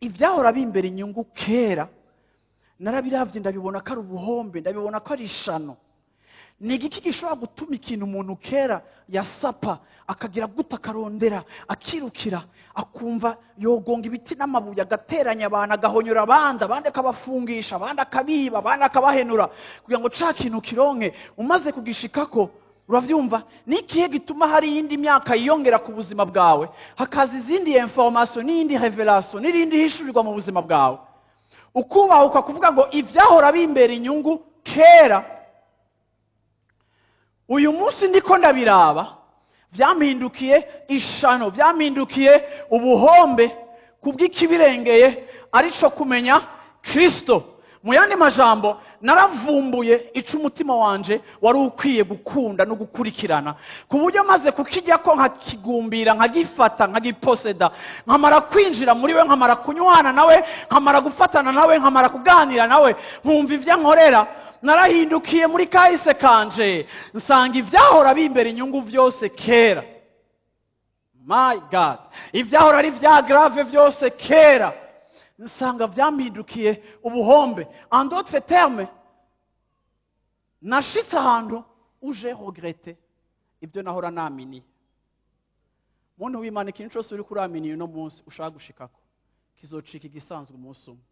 Ibyahora bimbera inyungu kera narabiravye, ndabibona ko ari ubuhombe, ndabibona ko ari ishano. Ni igiki gishobora gutuma ikintu umuntu kera yasapa akagira gute, akarondera, akirukira, akumva yogonga ibiti n'amabuye, agateranya abantu, agahonyora abandi, abandi akabafungisha, abandi akabiba, abandi akabahenura kugira ngo ca kintu kironke? Umaze kugishikako, uravyumva, ni ikihe gituma hari iyindi myaka yiyongera ku buzima bwawe, hakaza izindi information n'iyindi révélation n'irindi hishurirwa mu buzima bwawe, ukubahuka kuvuga ngo ivyahora bimbera inyungu kera, uyu munsi ndiko ndabiraba vyampindukiye ishano, vyampindukiye ubuhombe kubw'ikibirengeye, arico kumenya Kristo? Mu yandi majambo, naravumbuye ico umutima wanje wari ukwiye gukunda no gukurikirana, ku buryo maze kukijyako, nkakigumbira, nkagifata, nkagiposeda, nkamara kwinjira muri we, nkamara kunywana nawe, nkamara gufatana nawe, nkamara kuganira nawe, nkumva ibyo ankorera, narahindukiye muri kahise kanje, nsanga ibyahora bimbera inyungu byose kera, my God, ibyahora ari bya grave byose kera, nsanga byampindukiye ubuhombe. En d'autres termes, nashitse ahantu uje regretter ibyo nahora naminiye. Muntu w'Imana, ikintu cyose uri kuraminiye uno munsi ushaka gushikako kizocika igisanzwe umunsi umwe.